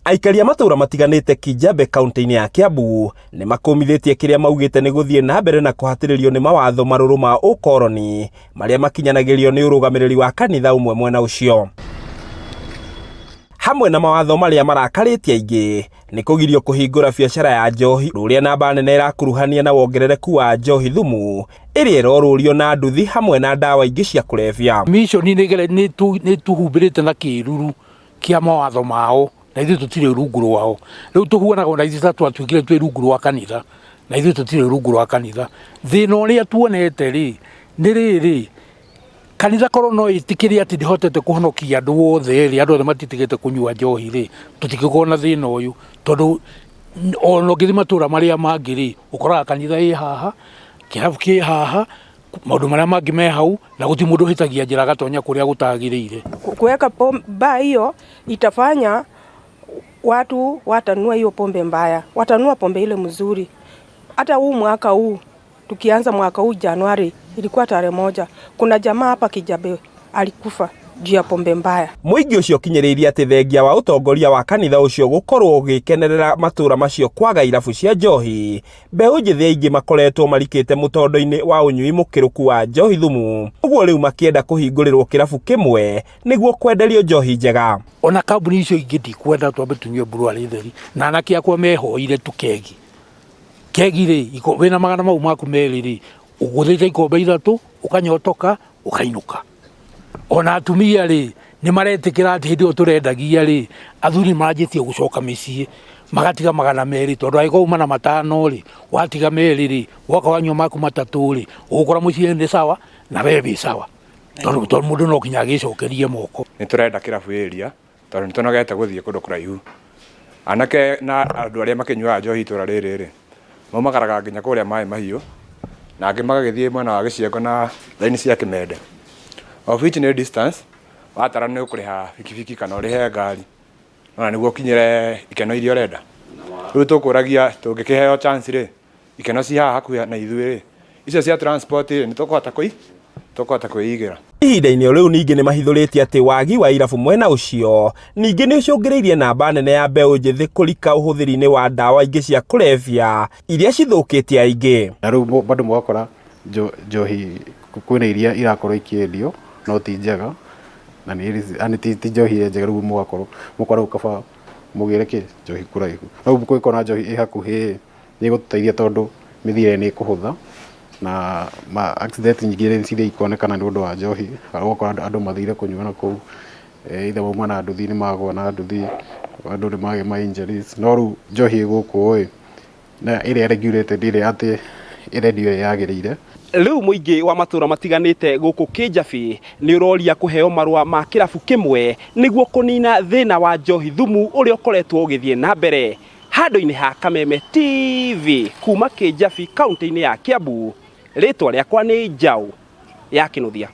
Aikari a matũũra matiganĩte Kijabe kaunti-inĩ ya Kiambu nĩ makũmithĩtie kĩrĩa maugĩte nĩ gũthiĩ na mbere na kũhatĩrĩrio nĩ mawatho marũrũ ma ũkoroni marĩa makinyanagĩrio nĩ ũrũgamĩrĩri wa kanitha ũmwe mwena ũcio. Hamwe na mawatho marĩa marakarĩtie aingĩ nĩ kũgirio kũhingũra biacara ya njohi ũrĩa namba nene ĩrakuruhania na wongerereku wa njohi thumu ĩrĩa ĩrorũrio na nduthi hamwe na ndawa ingĩ cia kũrebia. Mission nĩ tũhumbĩrĩte na kĩruru kĩa mawatho mao na ithuĩ tũtirĩ rungu rwao. Rĩu tũhuanaga ona ithuĩ ta twatuĩkire twĩ rungu rwa kanitha na ithuĩ tũtirĩ rungu rwa kanitha. Thĩna ũrĩa tuonete rĩ nĩ rĩrĩ, kanitha korwo no ĩtĩkĩre atĩ ndĩhotete kũhonokia andũ othe rĩ, andũ othe matitigĩte kũnyua njohi rĩ, tũtingĩkorwo na thĩna ũyũ tondũ ona ũngĩthiĩ matũra marĩa mangĩ rĩ, ũkoraga kanitha ĩ haha, kĩrabu kĩ haha, maũndũ marĩa mangĩ me hau na gũtirĩ mũndũ ũhĩtagia njĩra agatonya kũrĩa gũtagĩrĩire. Kuweka baa hiyo itafanya watu watanua hiyo pombe mbaya, watanua pombe ile mzuri. Hata huu mwaka huu tukianza mwaka huu Januari ilikuwa tarehe 1, kuna jamaa hapa Kijabe alikufa juu ya pombe mbaya. Mũingĩ ũcio ũkinyĩrĩirie atĩ thengia wa ũtongoria wa kanitha ũcio gũkorwo ũgĩkenerera matũra macio kwaga irabu cia njohi, mbeũ njĩthĩ aingĩ makoretwo marikĩte mũtondo-inĩ wa ũnyui mũkĩrũku wa njohi thumu, ũguo rĩu makĩenda kũhingũrĩrwo kĩrabu kĩmwe nĩguo kwenderio njohi njega. Ona kambuni icio ingĩ ndikwenda twambe tũnyue brewery theri, na anake akwa mehoire tu kegi. Kegi rĩ, wĩna magana mau maku merĩ rĩ, ũgũthĩte ikombe 3, ũkanyotoka, ũkainũka. Ona atumia rĩ, nĩ maretĩkĩra atĩ hĩndĩ ĩyo tũrendagia rĩ, athuri nĩ manjĩtie gũcoka mĩciĩ, magatiga 200 tondũ angĩkorwo uma na 5 rĩ, watiga 2 rĩ, woka wanyua maku 3 rĩ, ũgũkora mũciĩ nĩ sawa na we wĩ sawa, tondũ mũndũ no nginya agĩcokerie moko. Nĩ tũrenda kĩrabu area tondũ nĩ tũnogete gũthiĩ kũndũ kũraihu. Anake na andũ arĩa makĩnyuaga njohi itũra rĩrĩ rĩ, maumagaraga nginya kũrĩa Maĩ Mahiũ, na angĩ magagĩthiĩ mwena wa Gĩciango na raini cia Kĩmende. Of which nĩ distance, watara nĩ ũkũrĩha bikibiki kana ũrĩhe ngari, nĩwona nĩguo ũkinyĩre ikeno iria ũrenda. Rĩu tũkũragia tũngĩkĩheo chance rĩ, ikeno ci haha hakuhĩ na ithuĩ rĩ, icio cia transport rĩ, nĩ tũkũhota kũi, tũkũhota kwĩigĩra. Ihinda-inĩ o rĩu ningĩ nĩ mahithũrĩtie atĩ wagi wa irabu mwena ũcio ningĩ nĩ ũcũngĩrĩirie namba nene ya mbeũ njĩthĩ kũrika ũhũthĩri-inĩ wa ndawa ingĩ cia kũrebia iria cithũkĩtie aingĩ. Na rĩu bado mũgakora njohi kwĩna iria irakorwo ikĩendio no ti njega na nĩ ti njohi ĩrĩa njega rĩu mũgakorwo mũkora rĩu kaba mũgĩre kĩ njohi kũraihu. No rĩu kũngĩkorwo na njohi ĩ hakuhĩ nĩ ĩgũtũteithia tondũ mĩthiĩre nĩ ĩkũhũtha na ma accident nyingĩ iria ikonekana nĩ ũndũ wa njohi, ũgakora andũ mathire kũnyua na kũu, either mauma na nduthi nĩ magũa na nduthi, andũ nĩ magĩa ma injuries, no rĩu njohi ĩ gũkũ ĩ, na ĩrĩa regulated ĩrĩa atĩ ĩrendio ĩrĩa yagĩrĩire. Rĩu mũingĩ wa matũra matiganĩte gũkũ Kĩnjabi nĩ ũroria kũheo marũa ma kĩrabu kĩmwe nĩguo kũnina thĩna wa njohi thumu ũrĩa ũkoretwo ũgĩthiĩ na mbere handũ-inĩ ha Kameme TV kuma Kĩnjabi kaunti-inĩ ya Kiambu. Rĩtwa rĩakwa nĩ Njaũ ya Kĩnuthia.